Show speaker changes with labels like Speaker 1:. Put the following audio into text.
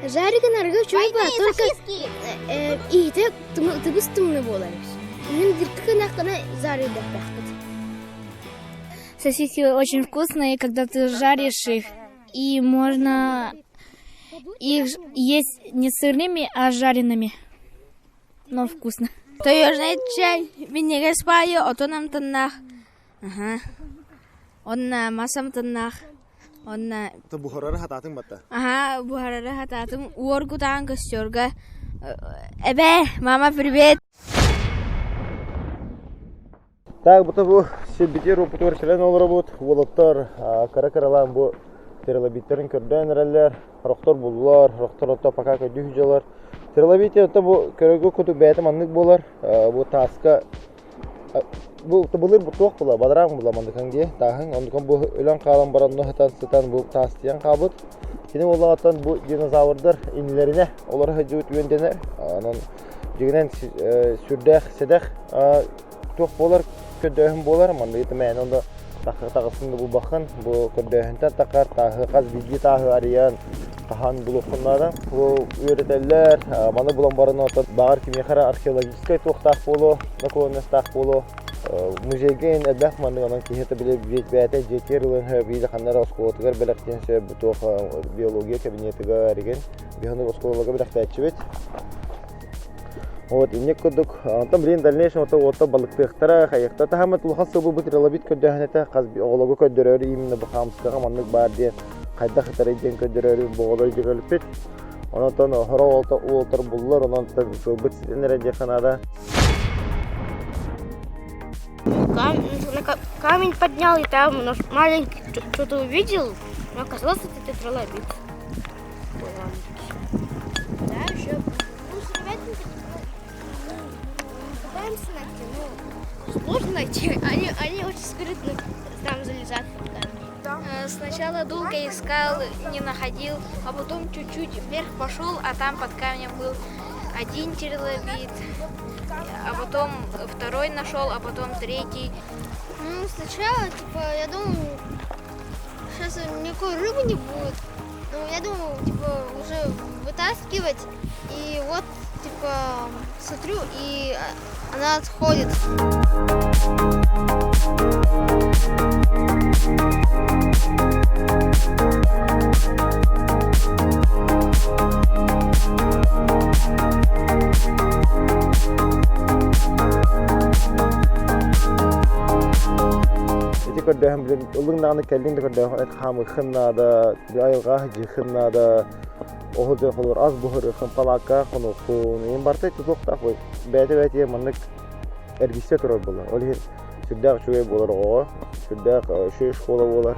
Speaker 1: Жарик арыгы үчүгэй баар, только иһитэ тыбыс-тымныы буолар. Мин дыркы гынаххына жарыйдахтаахпыт.
Speaker 2: Сосиски очень вкусные, когда ты жаришь их, и можно их есть не сырыми, а жареными. Но вкусно.
Speaker 3: Таежный чай минньигэс баайы отон амтаннаах аха Онно мас амтаннаах Онно
Speaker 4: Буһарары хатаатыҥ батта?
Speaker 3: Аха буһарары хатаатым уоргутаан костёрга Эбээ, мама привет!
Speaker 4: Так, бута бу сирбитигэр уопутугар кэлэн олоробут. Уолаттар кыра-кыралаан бу трилобиттарын көрдөөн эрэллэр. Сорохтор буллар, сорохтор ото пока көрдүү сылдьаллар. Трилобит ото бу көрөргө курдук бэйэтэ маннык буолар. Бу тааска бу былыр туох була бадараан була мандыкан дии тааһыҥ оннукан бу өлөн хаалан баран сытан сытан бу таастыйан хаалбыт. Кини буоллаҕыттан бу динозаврдар иннилэринэ олоро сылдьыбыт үөн дэнэр. Онон дьиҥинэн сүрдээх сэдэх туох буолар көрдөөһүн буолар манныгы мээнэ онно таҕыстын да булбаххын бу көрдөөһүнтэн тахар тааһы хас биирдии тааһы арыйан хаһан булуоххун наада бу үөрэтэллэр маны булан баран оттон баҕар кимиэхэ эрэ археологическай туохтаах буолуо наклонностаах буолуо музейга ин элбэх маннык онон киһи били бэйэтэ дьиэтигэр ылан сөп биир ханна эрэ оскуолатыгар бэлэхтиэн сөп туох биология кабинетыгар игин биһиги оскуолаларга бэлэхтээччибит Вот инник курдук. Онтон билигин дальнейшем ото уотта балыктыахтара, хайыахта таһаммыт улахан сылбыбыт релобит көрдөһөн этэ хас оҕолорго көрдөрөөрү именно бу хаамыскаҕа маннык баар диэн хайдах ытарый диэн көрдөрөөрү бу оҕолор дьөгөлүппүт. Онон хоро уолтар буллар, онон сылбыт ситэн эрэ диэххэ наада.
Speaker 1: Камень поднял, и там маленький что-то увидел, но оказалось, это троллобит. Да, еще ну, с ребятами пытаемся найти, но сложно найти. Они, они очень скрытно там залезают под камни.
Speaker 2: Сначала долго искал, не находил, а потом чуть-чуть вверх пошел, а там под камнем был один трилобит, а потом второй нашел, а потом третий.
Speaker 1: Ну, сначала, типа, я думал, сейчас никакой рыбы не будет. Ну, я думал, типа, уже вытаскивать. И вот, типа, смотрю, и она отходит.
Speaker 4: Ити көрдөһөн билин ылыҥ даҕаны кэллиҥ да көрдөһөн эт хаамыххын наада, айылҕа дьиэххин наада, оһол дьон холобур ас буһарыаххын, палаакка хонуоххун, иһин барыта тутуохтаах бэйэтэ-бэйэтигэр маннык эргийсэ турар буолар. Ол иһин сүрдээх үчүгэй буолар оҕоҕо, сүрдээх үчүгэй школа буолар.